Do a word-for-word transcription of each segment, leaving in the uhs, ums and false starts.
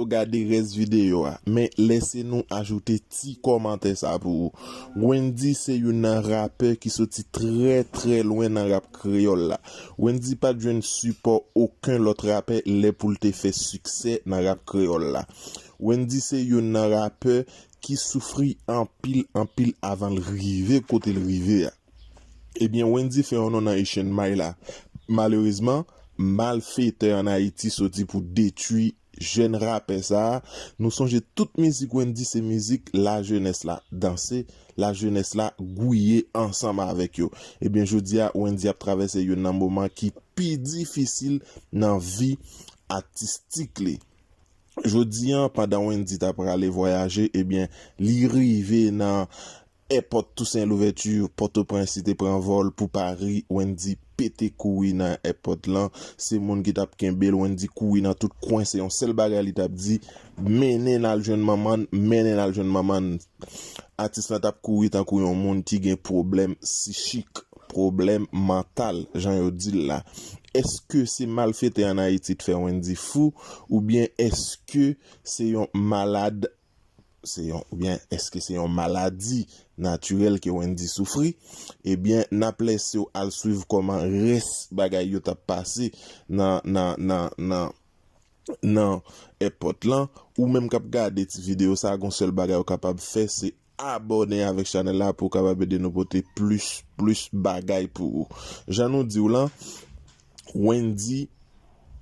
Gade rès videyo a, men lèse nou ajoute ti kòmantè sa pou ou. Wendyy se youn nan rapè ki soti trè trè lwen nan rap kreyòl la. Wendyy pa t jwenn sipò okenn lòt rapè lè pou l te fè siksè nan rap kreyòl la. Wendyy se youn nan rapè ki soufri anpil anpil avan l rive kote l rive a. Ebyen, Wendyy fè yon non nan Asian May la. Malerezman, malfetè ann Ayiti soti pou detwi jèn rapè sa a. Nou sonje tout mizik Wendyy se mizik lajenès la danse, lajenès la gouye ansanm avèk yo. Ebyen, jodi a, Wendyy ap travèse youn nan moman ki pi difisil nan vi atistik li. Jodi a, pandan Wendyy t ap prale vwayaje, ebyen, li rive nan èpòt Toussaint Louverture, Pòtoprens, li te pran vòl pou Pari, Wendyy pete kouri nan èpòt lan. Se moun ki t ap kenbe l, Wendyy kouri nan tout kwen, se yon sèl bagay li t ap di, mennen n al jwenn manman n, mennen n al jwenn manman n. Atis lan t ap kouri tankou yon moun ki gen pwoblèm sichik, pwoblèm mantal, jan yo di l la. Èske se malfetè ann Ayiti t fè Wendyy fou, oubyen èske se yon malad, se yon, oubyen èske se yon maladi natirèl ke Wendyy soufri? Ebyen, n ap lèse w al swiv kòman rès bagay yo t ap pase nan, nan, nan, nan, nan èpòt lan. Ou menm k ap gade ti videyo sa, gon sèl bagay ou kapab fè, se abòne avèk chanèl la pou w kapab ede nou pote plis, plis bagay pou ou. Jan nou di w lan, Wendyy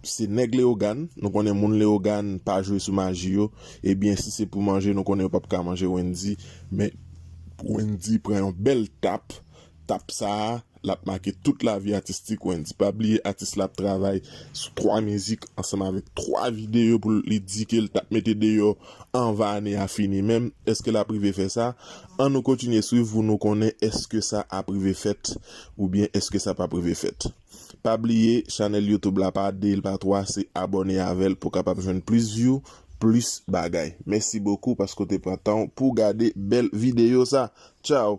se nèg Leyogàn. Nou konnen moun Leyogàn pa jwe sou maji yo. Ebyen, si se pou manje, nou konnen yo p ap ka manje Wendyy. Men Wendyy pran yon bèl tap. Tap sa a, l ap make tout lavi atistik Wendyy. Pa bliye, atis la ap travay sou twa mizik ansanm avèk twa videyo pou li di ke l t ap mete deyò anvan ane a fini menm. Èske l ap rive fè sa? Ann nou kontinye swiv pou nou konnen èske sa ap rive fèt oubyen èske sa p ap rive fèt. Pa bliye, chanèl YouTube la pa de, l pa twa, se abòne avè l pou w kapab jwenn plis view, plis bagay. Mèsi bokou paske w te pran tan w pou w gade bèl videyo sa. Tchaw!